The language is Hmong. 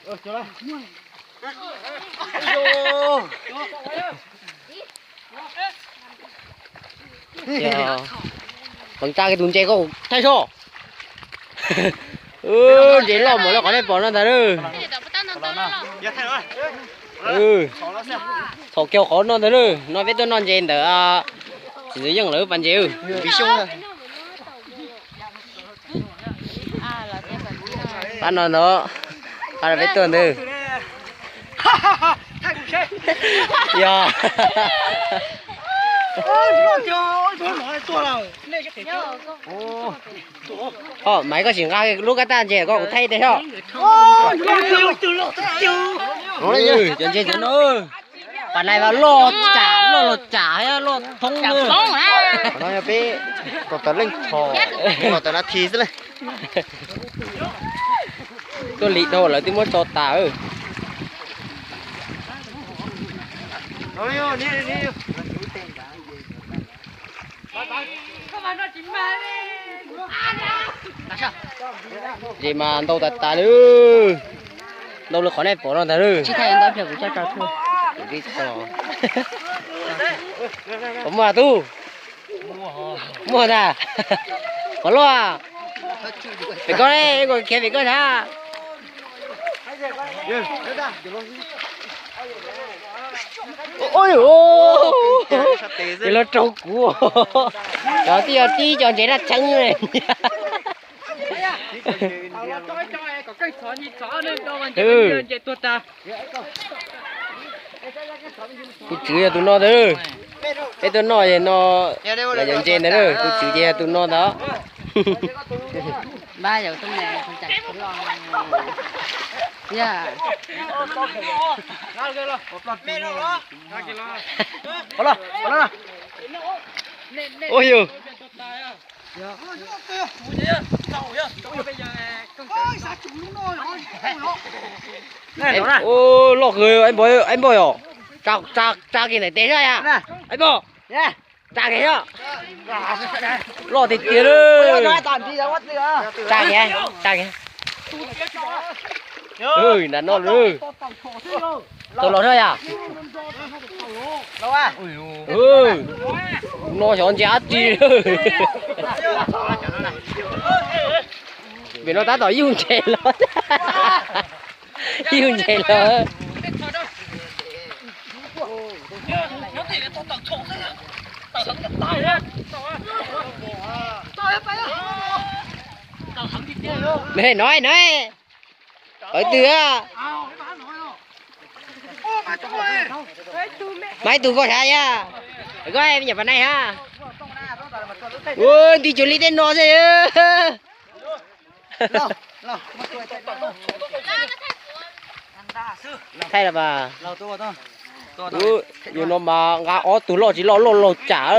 Peev tsa kiag tus ntses koj thaij soj. Ntses loj npaum li qhov nej pom no ntag lawm. Txhom kiag qhov no ntag lawm. No peb tuaj noj ntses ntawm txiv ntxawm Yeej lawv pas ntses. Pab no ntag, pab no peb tuaj ntawd. Yog. Ho Maiv, koj sim nqa lub kab taj ntses koj kuv thaij tej soj. Cov ntses no, pas nais mas loj tsam loj los tsam loj thoob. Qhov no yog peb kom tawm leej txhos, kom tawm nas this xwb na. Tuaj lig dhau lawv twb muab tso tas. Ntses mas ntau tas tas li, ntau li qhov nej pom no ntag lawm. Puas muaj tub? Muaj ntag. Qhov loj. Pem koj, khiav pem koj sab. Ua, ces los raug kuv. Cov tib, yog tib cov ntses daj tshee ne. Tus tswv yog tus no ntag. Peb tuaj noj no, los yog ntses ntag, tus tswv ces yog tus no ntag. Ua yog. Loj kawg, ab npog yog. Tsa kiag ntawm tes soj yom. Ab npog, tsa kiag soj. Loj tiag tiag lawm. Tsa kiag, tsa kiag. Nram no lawm. Tau los soj yom. No xyov ntses dab tsi. Vim no tab tom yug ntses los. Yug ntses los. No no, pawv twg? Mas ib tug koj sav yog koj me nyuam pas nais hab. Ua nti cuag li tej no xwb. Thaij los mas. Yus no mas nqa ob tug loj tsis loj loj laug tsam.